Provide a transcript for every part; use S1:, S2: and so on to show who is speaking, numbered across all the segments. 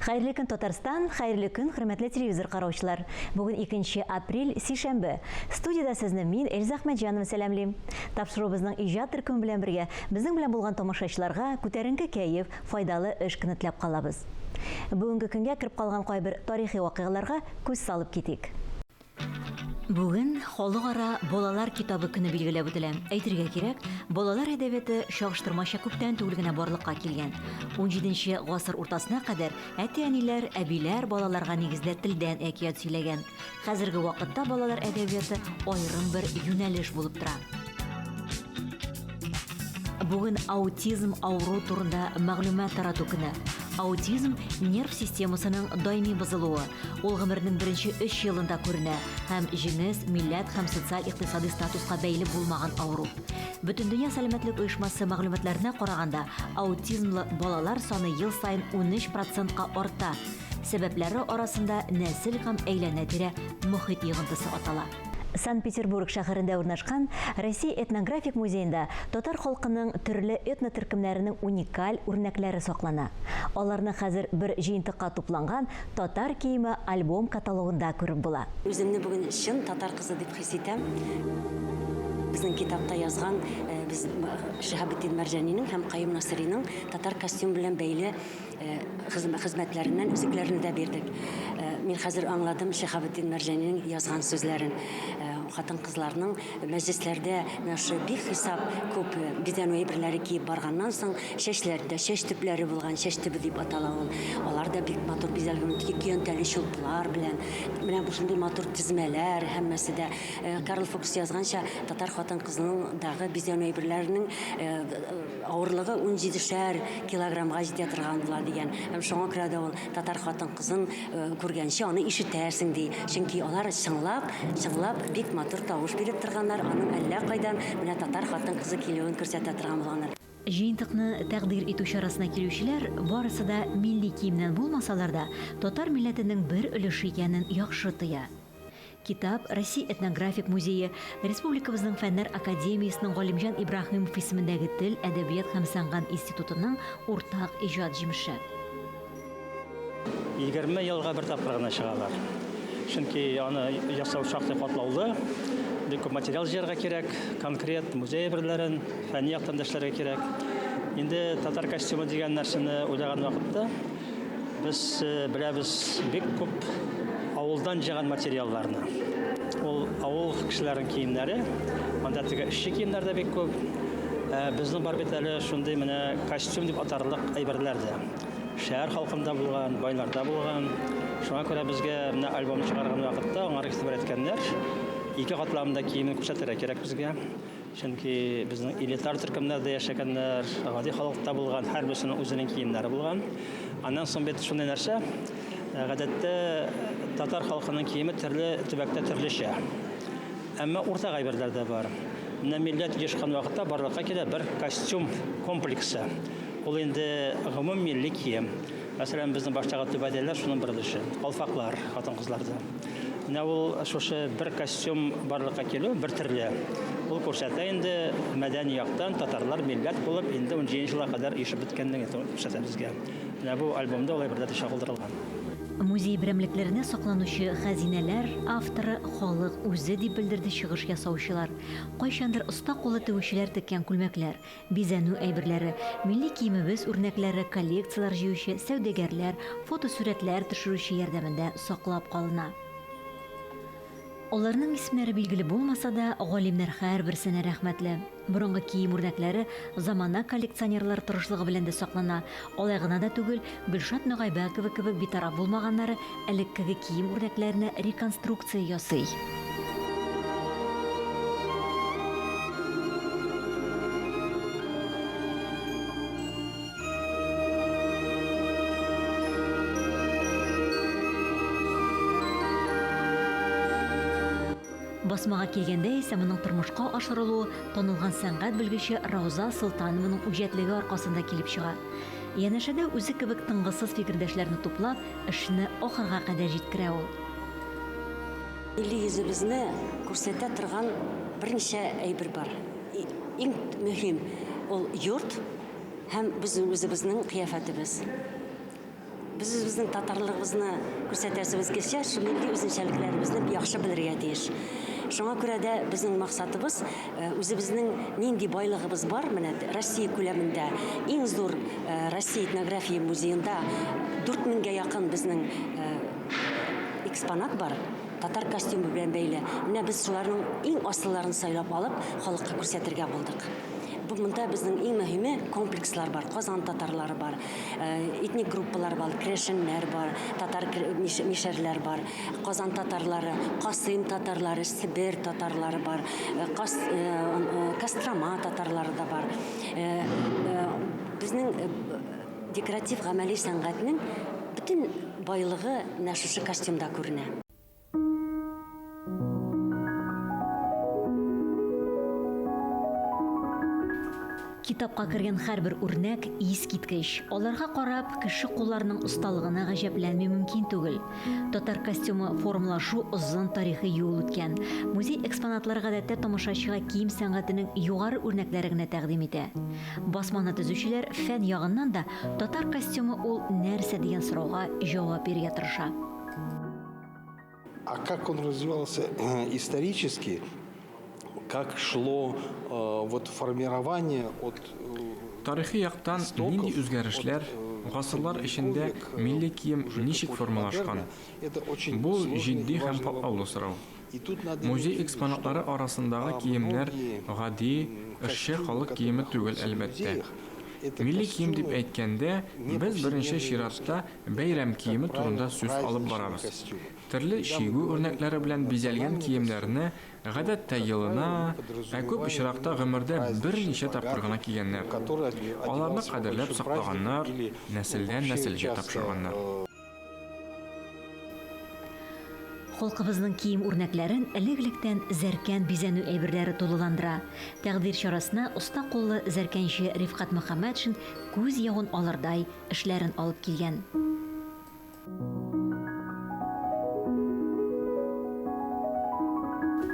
S1: Хәерле көн, Татарстан, хәерле көн, хөрмәтле телевизор караучылар. Бүген 2 апрель, сишәмбе. Студиядә сезне мин, Эльза Әхмәтҗанова сәламлим. Тапшыруыбызның иҗат төркеме белән бергә безнең белән булган тамашачыларга күтәренке кәеф, файдалы эш көне теләп калабыз. Бүгенге көнгә кереп калган кайбер тарихи вакыйгаларга күз салып китик. Бүген Халыкара балалар китабы көне билгеләп үтелә. Әйтергә кирәк, балалар әдәбияты чагыштырмача күптән түгел генә барлыкка килгән. Унҗиденче гасыр уртасына кадәр әти-әниләр, әбиләр балаларга нигездә телдән әкият сөйләгән. Хәзерге вакытта балалар әдәбияты аерым бер юнәлеш булып тора. Бүген аутизм авыру турында мәгълүмат тарату көне. Аутизм нерв системасының даими бозылуы. Ул гомернең беренче өч елында күренә һәм җенес, милләт һәм социаль-икътисадый статуска бәйле булмаган авыру. Бөтендөнья сәламәтлек оешмасы мәгълүматларына караганда, аутизмлы балалар саны ел саен 13 процентка арта. Сәбәпләре арасында нәсел һәм әйләнә-тирә мохит йогынтысы атала. Санкт-Петербург шәһәрендә урнашкан Россия этнографик музеенда татар халкының төрле этнотөркемнәренең уникаль үрнәкләре саклана. Аларны хәзер бер җыентыкка тупланган Татар киеме альбом-каталогында күреп була.
S2: Үземне бүген чын татар кызы дип хис итәм. Безнең китапта язган без Шиһабетдин Мәрҗанинең һәм Каюм Насыйриның татар костюмы белән бәйле хезмәтләреннән өзекләрне дә бирдек. Мин хәзер аңладым Шиһабетдин Мәрҗанинең язган сүзләрен. Хатын-кызларның мәҗлесләрдә менә шушы бихисап күп бизәнү әйберләре киеп барганнан соң, чәчләрендә чәч төпләре булган, чәч төбе дип атала ул. Алар да бик матур бизәлгән, көянтәле чулпылар белән. Менә бу шундый матур тезмәләр һәммәсе дә. Карл Фукс язганча, татар хатын-кызының дагы бизәнү әйберләренең Авырлыгы унҗидешәр килограммга җитә торган була дигән. Һәм шуңа күрә дә ул татар хатын-кызын күргәнче аны ишетәсең ди. Чөнки алар чыңлап, чыңлап бик матур тавыш биреп торганнар, аның әллә кайдан менә татар хатын-кызы килүен күрсәтә торган булганнар.
S1: Җыентыкны тәкъдир итү чарасына килүчеләр барысы да милли киемнән булмасалар да, татар милләтенең бер өлеше икәнен яхшы тоя. Китап Россия этнографик музее, республикабызның Фәннәр академиясенең Галимҗан Ибраһимов исемендәге тел, әдәбият һәм сәнгать институтының уртак иҗат җимеше.
S3: 20 елга бер тапкыр гына чыгалар. Чөнки аны ясау шактый катлаулы, бик күп материал җыярга кирәк, конкрет музей әйберләрен, фәнни яктан да эшләргә кирәк. Инде татар костюмы дигән нәрсәне уйлаган вакытта, Без беләбез бик күп авылдан җыйган материалларны. Ул авыл кешеләренең киемнәре, анда теге эшче киемнәр дә бик күп. Ә безнең бар бит әле шундый менә костюм дип атарлык әйберләр дә. Шәһәр халкында булган, байларда булган. Шуңа күрә безгә менә альбом чыгарган вакытта аңар игътибар иткәннәр. Ике катламда киемен күрсәтергә кирәк безгә. Чөнки безнең элитар төркемнәрдә яшәгәннәр, гади халыкта булган, һәрберсенең үзенең киемнәре булган. Аннан соң бит шундый нәрсә, гадәттә татар халкының киеме төрле төбәктә төрлечә. Әмма уртак әйберләр дә бар. Менә милләт оешкан вакытта барлыкка килә бер костюм комплексы. Ул инде гомум милли кием. Мәсәлән, безнең баштагы түбәтәйләр шуның бер өлеше. Калфаклар хатын-кызларда. Менә ул шушы бер костюм барлыкка килү бер төрле. Ул күрсәтә инде мәдәни яктан татарлар милләт булып инде унҗиденче елга кадәр оешып беткәнлеген күрсәтә безгә. Менә бу альбомда ул әйберләр дә чагылдырылган.
S1: Музей берәмлекләренә сакланучы хәзинәләр авторы халык үзе, дип белдерде чыгыш ясаучылар. Кайчандыр оста куллы тегүчеләр теккән күлмәкләр, Бизәнү әйберләре, милли киемебез үрнәкләре коллекцияләр җыючы сәүдәгәрләр, фотосурәтләр төшерүче ярдәмендә саклап калына. Аларның исемнәре билгеле булмаса да, галимнәр һәрберсенә рәхмәтле. Борынгы кием үрнәкләре замана коллекционерлар тырышлыгы белән дә саклана. Алай гына да түгел, Гөлшат Ногайбәкова кебек битараф булмаганнары элеккеге кием үрнәкләренә реконструкция ясый. Басмага килгәндә исә моның тормышка ашырылуы танылган сәнгать белгече Рауза Солтанованың үҗәтлеге аркасында килеп чыга. Янәшәдә үзе кебек тынгысыз фикердәшләрне туплап, эшне ахырга кадәр җиткерә ул.
S2: Милли йөзебезне күрсәтә торган берничә әйбер бар. Иң мөһим, ул йорт һәм безнең үзебезнең кыяфәтебез. Без үзебезнең татарлыгыбызны күрсәтәсебез килсә, шул милли үзенчәлекләребезне яхшы белергә тиеш. Шуңа күрә дә безнең максатыбыз үзебезнең нинди байлыгыбыз бар, менә Россия күләмендә иң зур Россия этнография музеенда 4000 гә якын безнең экспонат бар, татар костюмы белән бәйле. Менә без шуларның иң асылларын сайлап алып, халыкка күрсәтергә булдык. Бу монда безнең иң мөһиме комплекслар бар, Казан татарлары бар, этник группалар бар, керәшеннәр бар, татар мишәрләр бар, Казан татарлары, Касыйм татарлары, Себер татарлары бар, Кострома татарлары да бар. Безнең декоратив гамәли сәнгатьнең бөтен байлыгы менә шушы костюмда күренә.
S1: Китапка кергән һәрбер үрнәк искиткеч. Аларга карап, кеше кулларының осталыгына гаҗәпләнми мөмкин түгел. Татар костюмы формалашу озын тарихи юл үткән. Музей экспонатлары гадәттә тамашачыга кием сәнгатенең югары үрнәкләре генә тәкъдим итә. Басманы төзүчеләр фән ягыннан да татар костюмы ул нәрсә дигән сорауга җавап бирергә тырыша.
S4: А как он развивался исторически, как шло вот формирование от
S5: Тарихи яктан нинди үзгәрешләр, гасырлар эчендә милли кием ничек формалашкан? Бу җитди һәм катлаулы сорау. Музей экспонатлары арасындагы киемнәр гади, эшче халык киеме түгел, әлбәттә. Милли кием дип әйткәндә, без беренче чиратта бәйрәм киеме турында сүз алып барабыз. Төрле чигү үрнәкләре белән бизәлгән киемнәрне гадәттә елына, ә күп очракта гомердә берничә тапкыр гына кигәннәр. Аларны кадерләп саклаганнар, нәселдән нәселгә тапшырганнар.
S1: Халкыбызның кием үрнәкләрен элек-электән зәркән бизәнү әйберләре тулыландыра. Тәкъдир чарасына оста куллы зәркәнче Рифкать Мөхәммәтшин күз явын алырдай эшләрен алып килгән.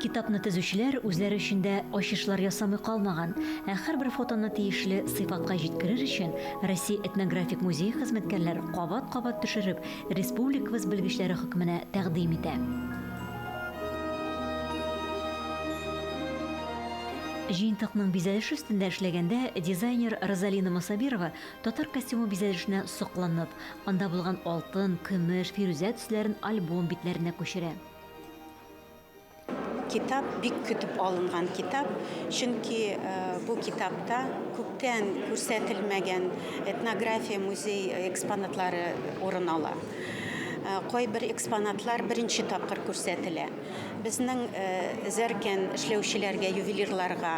S1: Китапны төзүчеләр үзләре өчен дә ачышлар ясамый калмаган, ә һәрбер фотоны тиешле сыйфатка җиткерер өчен Россия этнографик музее хезмәткәрләре кабат-кабат төшереп, республикабыз белгечләре хөкеменә тәкъдим итә. Җыентыкның бизәлеше өстендә эшләгәндә дизайнер Розалина Мосабирова татар костюмы бизәлешенә сокланып, анда булган алтын, көмеш, фирүзә төсләрен альбом битләренә күчерә.
S6: Китап бик көтеп алынган китап, чөнки бу китапта күптән күрсәтелмәгән этнография музей экспонатлары урын ала. Кайбер экспонатлар беренче тапкыр күрсәтелә. Безнең зәркән эшләүчеләргә, ювелирларга,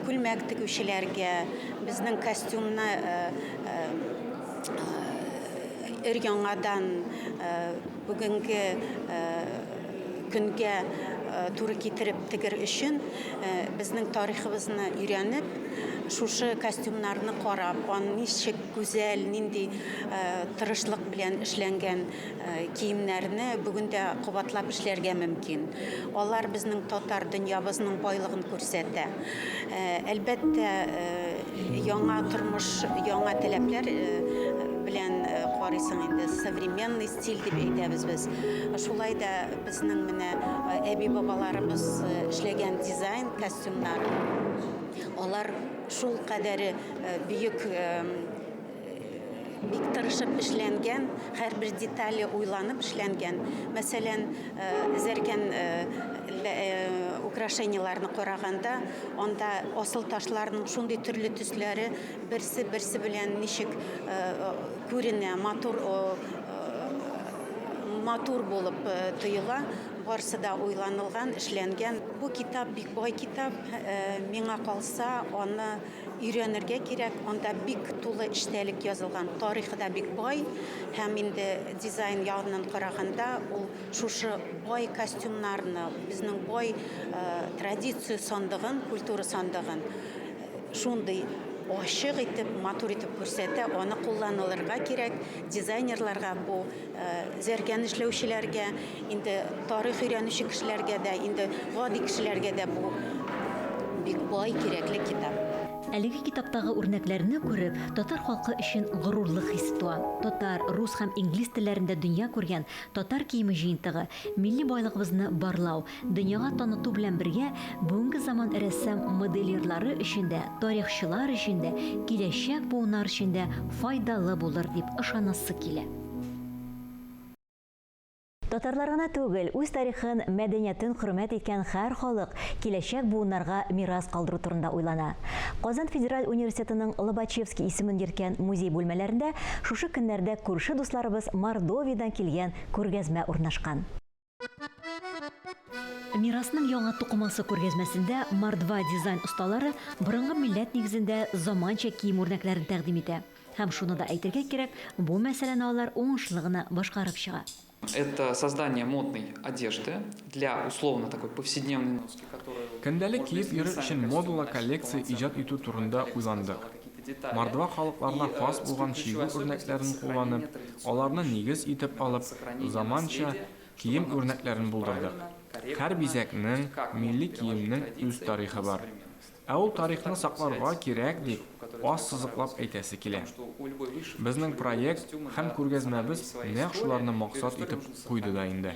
S6: күлмәк тегүчеләргә, безнең костюмны өр-яңадан бүгенге көнгә туры китереп тегер өчен безнең тарихыбызны өйрәнеп, шушы костюмнарны карап, аны ничек гүзәл, нинди тырышлык белән эшләнгән киемнәрне бүген дә кабатлап эшләргә мөмкин. Алар безнең татар дөньябызның байлыгын күрсәтә. Әлбәттә, яңа тормыш, яңа таләпләр белән карыйсың инде, современный стиль дип әйтәбез без. Шулай да безнең менә әби-бабаларыбыз эшләгән дизайн костюмнар, алар шул кадәре бөек, бик тырышып эшләнгән, һәрбер детале уйланып эшләнгән. Мәсәлән, зәркән украшениеларны караганда, анда асыл ташларның шундый төрле төсләре берсе-берсе белән ничек күренә, матур матур булып тоела. Барсы да уйланылган, эшләнгән. Бу китап бик бай китап. Миңа калса, аны өйрәнергә кирәк. Анда бик тулы эчтәлек язылган, тарихы да бик бай. Һәм инде дизайн ягыннан караганда, ул шушы бай костюмнарны, безнең бай традиция сандыгын, культура сандыгын шундый ачык итеп, матур итеп күрсәтә. Аны кулланылырга кирәк дизайнерларга, бу зәркән эшләүчеләргә, инде тарих өйрәнүче кешеләргә дә, инде гади кешеләргә дә бу бик бай, кирәкле китап.
S1: Әлеге китаптагы үрнәкләрне күреп, татар халкы өчен горурлык хисе туа. Татар, рус һәм инглиз телләрендә дөнья күргән Татар киеме җыентыгы, милли байлыгыбызны барлау, дөньяга таныту белән бергә, бүгенге заман рәссам-модельерлары өчен дә, тарихчылар өчен дә, киләчәк буыннар өчен дә файдалы булыр дип ышанасы килә. Татарлар гына түгел, үз тарихын, мәдәниятен хөрмәт иткән һәр халык киләчәк буыннарга мирас калдыру турында уйлана. Казан федераль университетының Лобачевский исемен йөрткән музей бүлмәләрендә шушы көннәрдә күрше дусларыбыз Мордовиядән килгән күргәзмә урнашкан. Мирасның яңа тукымасы күргәзмәсендә мордва дизайн осталары борынгы милләт нигезендә заманча кием үрнәкләрен тәкъдим итә. Һәм шуны да әйтергә кирәк, бу мәсьәләне алар уңышлы гына башкарып чыга.
S7: Это создание модной одежды для условно такой повседневной носки, которую
S5: Көндәлек киеп йөрер өчен модалы коллекция иҗат итү турында уйландык. Мордва халыкларына хас булган чигү үрнәкләрен кулланып, аларны нигез итеп алып, заманча кием үрнәкләрен булдырдык. Һәр бизәкнең, милли киемнең үз тарихы бар. Ә ул тарихны сакларга кирәк, дип ассызыклап әйтәсе килә. Безнең проект һәм күргәзмәбез нәкъ шуларны максат итеп куйды да инде.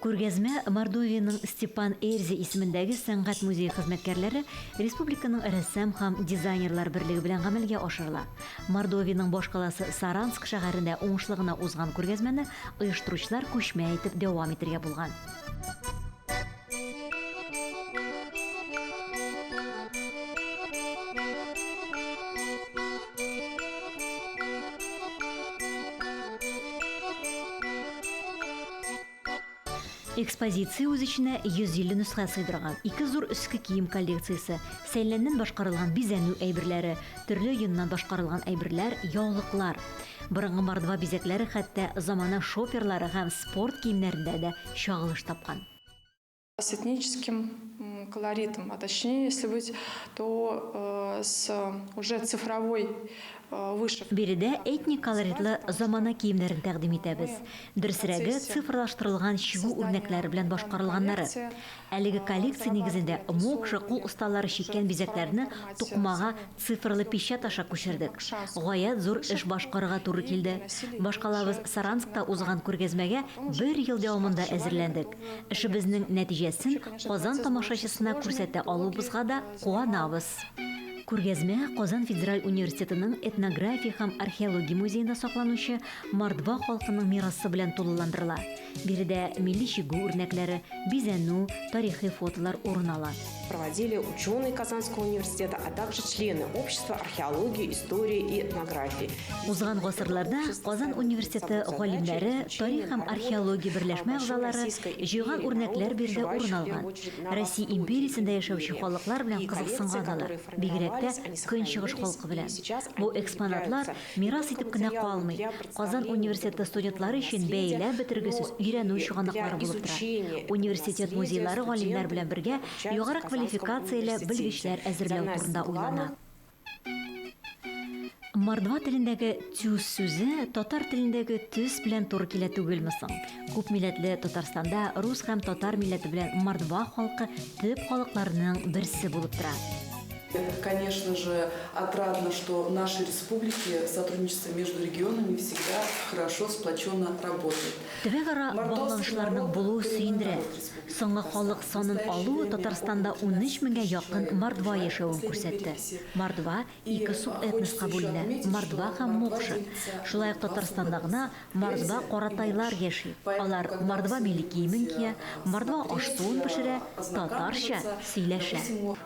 S1: Күргәзмә Мордовиянең Степан Эрзи исемендәге сәнгать музее хезмәткәрләре республиканың рәссам һәм дизайнерлар берлеге белән гамәлгә ашырыла. Мордовиянең башкаласы Саранск шәһәрендә уңышлы гына узган күргәзмәне оештыручылар күчмә итеп дәвам итергә булган. Экспозиция үз эченә 150 нөсхә сыйдырган, ике зур өске кием коллекциясе, сәйләннән башкарылган бизәнү әйберләре, төрле йоннан башкарылган әйберләр, яулыклар. Борынгы мордва бизәкләре хәтта замана шоперлары һәм спорт киемнәрендә дә чагылыш тапкан.
S8: С этническим колоритом, а точнее, если быть, то э, с уже цифровой э, вышивкой.
S1: Биредә этник колоритлы замана киемнәрен тәкъдим итәбез. Дөресрәге, цифрлаштырылган чигү үрнәкләре белән башкарылганнары. Әлеге коллекция нигезендә мокша кул осталары чиккән бизәкләрне тукымага цифрлы печать аша күчердек. Гаять зур эш башкарырга туры килде. Башкалабыз Саранскта узган күргәзмәгә бер ел дәвамында әзерләндек. Эшебезнең нәтиҗәсен Казан тамашачысына күрсәтә алуыбызга да куанабыз. Күргәзмә Казан федераль университетының этнография һәм археология музеенда сакланучы мордва халкының мирасы белән тулыландырыла. Биредә милли чигү үрнәкләре, бизәнү, тарихи фотолар урын ала.
S9: Проводили ученые Казанского университета, а также члены общества археологии, истории и этнографии.
S1: Узган гасырларда Казан университеты галимнәре, тарих һәм археология берләшмә әгъзалары җыйган үрнәкләр биредә урын алган. Россия империясендә яшәүче халыклар белән кызыксынган алар, бигрәк тә Көнчыгыш халкы белән. Бу экспонатлар мирас итеп кенә калмый, Казан университеты студентлары өчен бәяләп бетергесез өйрәнү чыганаклары булып тора. Университет музейлары галимнәр белән бергә югары квалификацияле белгечләр әзерләү турында уйлана. Мордва телендәге тюз сүзе татар телендәге төс белән туры килә түгелме соң? Күп милләтле Татарстанда рус һәм татар милләте белән мордва халкы төп халыкларның берсе булып тора.
S10: Это, конечно же, отрадно, что в нашей республике сотрудничество между регионами всегда хорошо, сплоченно работает.
S1: Төбәкара багланышларның булуы сөендерә. Соңгы халык санын алу Татарстанда 13 меңгә якын мордва яшәвен күрсәтте. Мордва ике субэтноска бүленә, мордва һәм мокша. Шулай ук Татарстанда гына Мордва каратайлар яши. Алар мордва милли киемен кия, мордва аш-суын пешерә, татарча сөйләшә.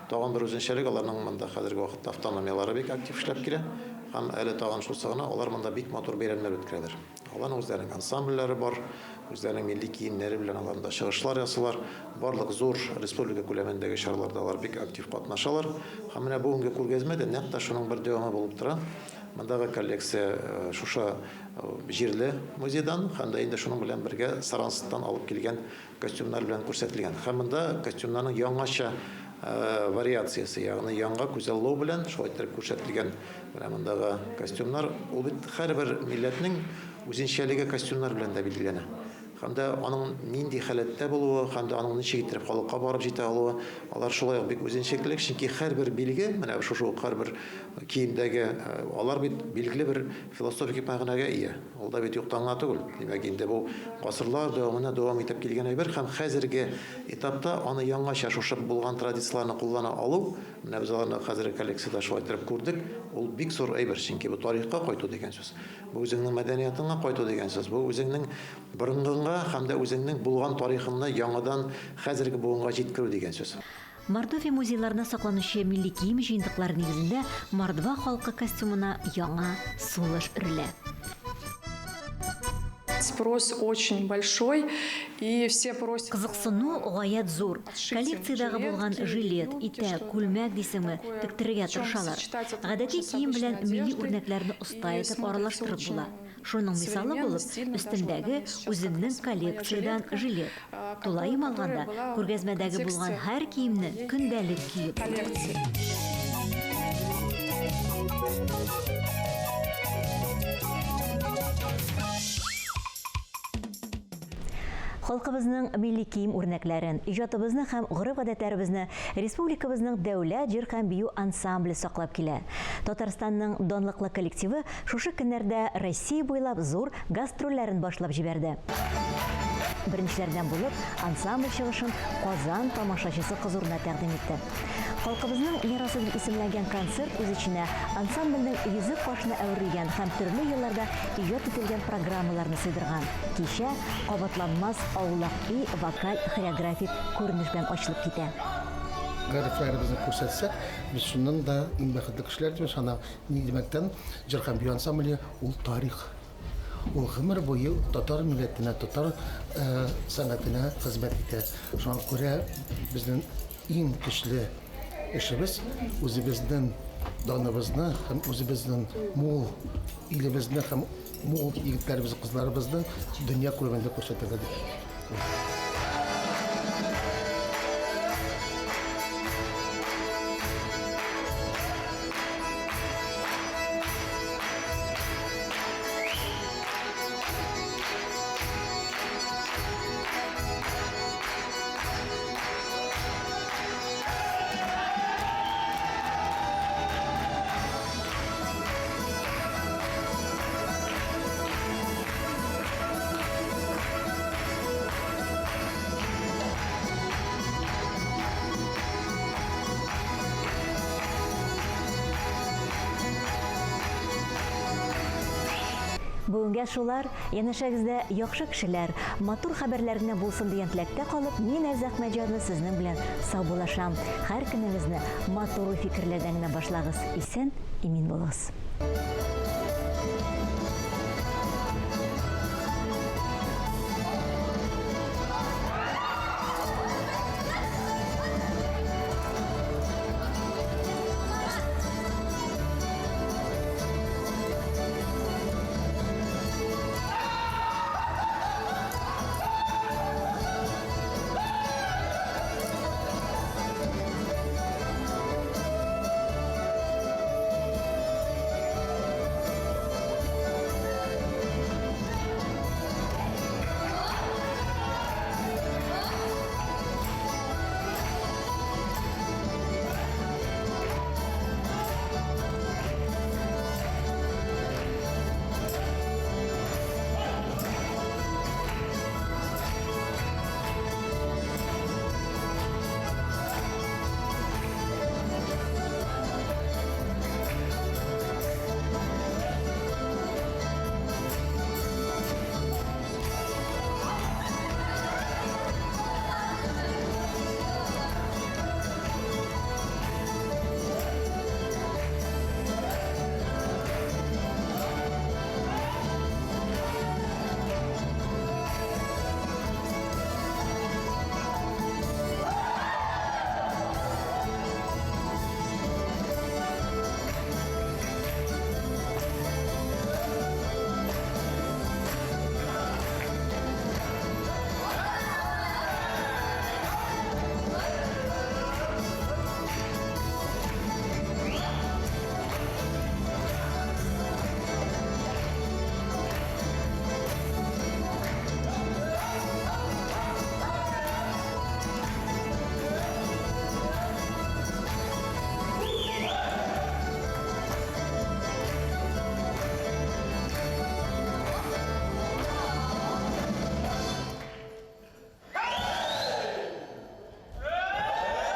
S11: Тагын бер үзенчәлек, аларның монда хәзерге вакытта автономияләре бик актив эшләп килә. Һәм әле тагын шусы гына, алар монда бик матур бәйрәмнәр үткәрәләр. Аларның үзләренең ансамбльләре бар, үзләренең милли киемнәре белән алар монда чыгышлар ясыйлар. Барлык зур республика күләмендәге чараларда алар бик актив катнашалар. Һәм менә бүгенге күргәзмә дә нәкъ тә шуның бер дәвамы булып тора. Мондагы коллекция шушы җирле музейдан һәм дә инде шуның белән бергә Сарансктан алып килгән костюмнар белән күрсәтелгән. Һәм монда костюмнарның яңача вариациясе, ягъни яңа күзаллау белән шулай иттереп күрсәтелгән менә мондагы костюмнар. Ул бит һәрбер милләтнең үзенчәлеге костюмнар белән дә билгеләнә. Һәм дә аның нинди халәттә булуы, һәм дә аның ничек иттереп халыкка барып җитә алуы, алар шулай ук бик үзенчәлекле, чөнки һәрбер билге, менә шушы ук һәрбер киемдәге, алар бит билгеле бер философик мәгънәгә ия. Ул да бит юктан гына түгел. Димәк, инде бу гасырлар дәвамында дәвам итеп килгән әйбер һәм хәзерге этапта аны яңача шушы булган традицияләрне куллана алу, менә без аларны хәзерге коллекциядә шулай иттереп күрдек, ул бик зур әйбер, чөнки бу тарихка кайту дигән сүз. Бу үзеңнең мәдәниятыңа кайту дигән сүз. Бу үзеңнең борынгыңа һәм дә үзеңнең булган тарихыңны яңадан хәзерге буынга җиткерү дигән сүз.
S1: Мордовия музейларында сакланучы милли кием җыентыклары нигезендә мордва халкы костюмына яңа сулыш өрелә.
S8: Спрос очень большой, и все просят.
S1: Кызыксыну гаять зур. Коллекциядәге булган жилет, итәк, күлмәк дисеңме, тектерергә тырышалар. Гадәти кием белән милли үрнәкләрне оста итеп аралаштырып була. Шуның мисалы булып, өстемдәге үземнең коллекциядән жилет. Тулаем алганда, күргәзмәдәге булган һәр киемне көндәлек киеп була. Халкыбызның милли кием үрнәкләрен, иҗатыбызны һәм гореф-гадәтләребезне республикабызның дәүләт җыр һәм бию ансамбле саклап килә. Татарстанның данлыклы коллективы шушы көннәрдә Россия буйлап зур гастрольләрен башлап җибәрде. Беренчеләрдән булып, ансамбль чыгышын Казан тамашачысы хозурына тәкъдим итте. Халкыбызның мирасы дип исемләнгән концерт үз эченә ансамбльнең йөзек кашына әверелгән һәм төрле елларда иҗат ителгән программаларны сыйдырган. Кичә кабатланмас Аулак өй вокаль-хореографик күренеш белән ачылып китә.
S12: Горефләребезне күрсәтсәк, без шуннан да иң бәхетле кешеләр дип ышанам. Ни димәктән, җыр һәм бию ансамбле ул тарих. Ул гомер буе татар милләтенә, татар сәнгатенә хезмәт итә. Шуңа күрә безнең иң көчле эшебез үзебезнең даныбызны һәм үзебезнең мул илебезне һәм мул егетләребез, кызларыбызны дөнья күләмендә күрсәтергә дип.
S1: Бүгенгә шулар, янәшәгездә яхшы кешеләр, матур хәбәрләр генә булсын дигән теләктә калып, мин Эльза Әхмәтҗанова сезнең белән саубуллашам. Һәр көнегезне матур уй-фикерләрдән генә башлагыз. Исән, имин булыгыз.